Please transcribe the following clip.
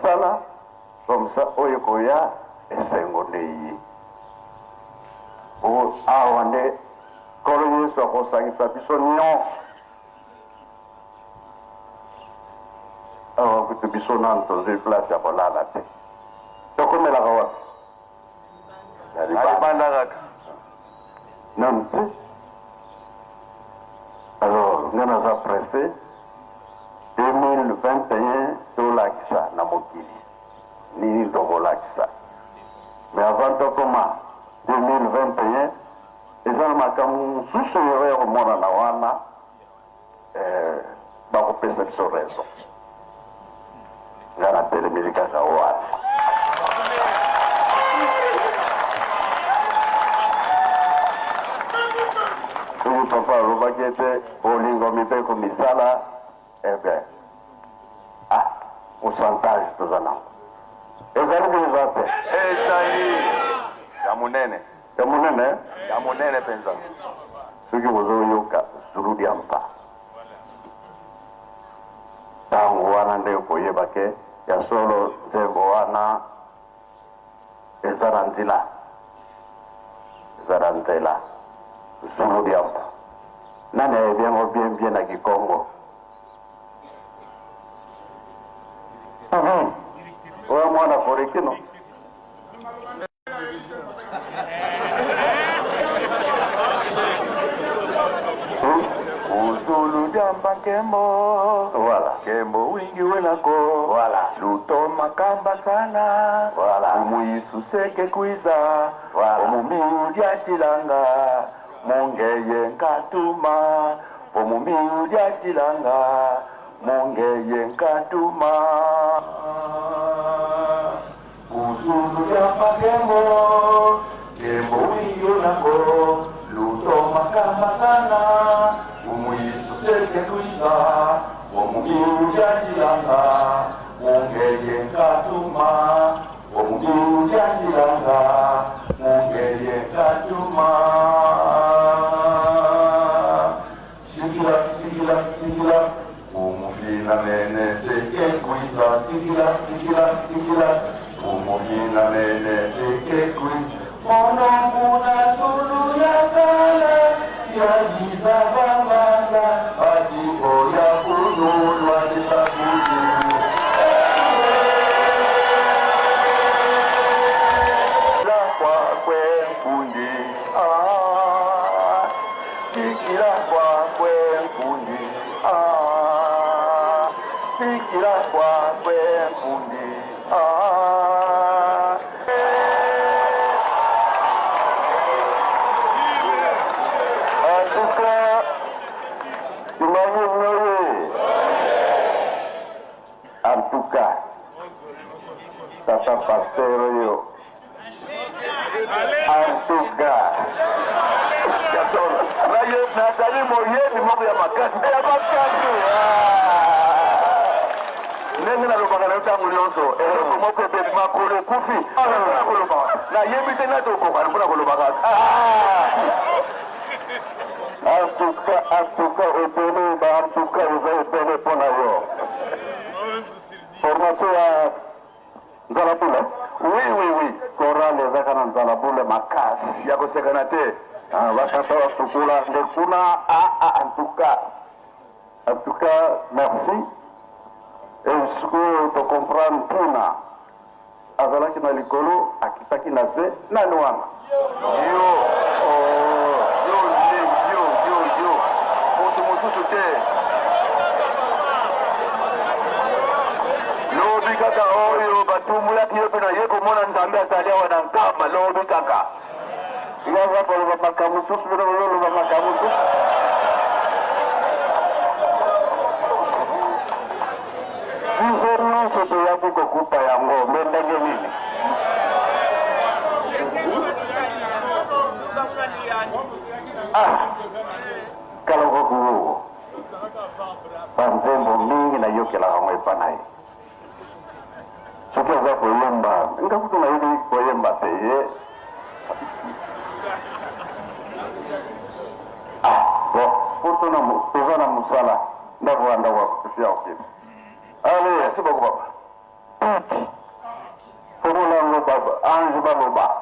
misala comme ça oyo ekoya esengo nde ye. Po awa nde Nkolo Yesu akosangisa biso nionso. Awa kutu biso nanu tozui place ya kolala te. Tokomelaka wapi? Na libanda kaka. Nanu te. Alors nga naza presse 2021 tolakisa na mokili nini tokolakisa. Mais avant tokoma 2021 eza na makambo mosusu oyo ya komonana wana eh, bakopesa biso raison. Nga natelemeli kaka wana. Soki papa alobaki ete bolingo mibeko misala, eh bien ah pourcentage toza nango ezali deja te. Ezali ya monene. Ya monene? Ya monene mpenza. Soki bozoyoka Zulu Diampa, tango wana nde okoyeba ke ya solo nzembo wana eza na nzila, eza na nzela. Zulu Diampa, nani ayebi yango bien bien na kikongo? Oyo mwana Forekino. Uzulu diamba nkembo. Voilà. Nkembo wingi wenako. Voilà. Luto makamba sana. Voilà. Umuyisu seke kwiza. Voilà. Omumiu dia tilanga. Mungeye nkatuma. Omumiu dia tilanga. Mungeye nkatuma. Uzulu diamba nkembo. Nkembo wingi wenako. Luto makamba sana. Umuyisu seke kwiza. Omumiu dia tilanga. Mungeye nkatuma. Omumiu dia tilanga. Mungeye nkatuma. Sikila, sikila, sikila. Umufina mene seke kwiza. Sikila, sikila, sikila. Umufina mene seke kwiza. Mono muna zulu ya kala. Ya yiza bamanga. Basiko ya kunulwa kisakuzimu. La kwa kwe nkundi. Ah, sikila kwa kwe nkundi. Ah, sikila kwa kwe nkundi. Ah. En tout cas, imagine Noé. En tout cas, tata pasteur oyo. En tout cas, nazali moyebi moko ya makasi ya makasi. Ndenge nalobaka na yo ntango nyonso, eloko moko ebebi, makolo ekufi. Mpona koloba nayebi te nati okokana mpona koloba kaka. En tout cas, en tout cas, ebele ba en tout cas eza ebele mpo na yo. Formation ya Nzala Bule? Oui, oui, oui. Chorale ezaka na Nzala Bule makasi. Ya kosekana te. Ah, batata basukula nde kuna. Ah, ah, en tout cas. En tout cas, merci. Et sikoyo to comprendre ntina azalaki na likolo akitaki na se nani wana? Yo. Oh. Yo nde yo yo yo. Moto mosusu te. Lobi kaka oyo batumulaki ye mpe na ye komona Nzambe azali awa na nkamba lobi kaka. Yaza koloba makambo mosusu bino bozoloba makambo mosusu. Biso nyonso toyaki kokuta yango me ndenge nini? Ah, kaloko banzembo mingi nayokelaka yango epa na ye. Soki aza koyemba, nga kutu nayebi koyemba te ye. Ah, bon, po toza na mosala, ndako ya ndako ya kutu ya okende. Allez, merci beaucoup papa. Piti. Fongola yango, ange baloba.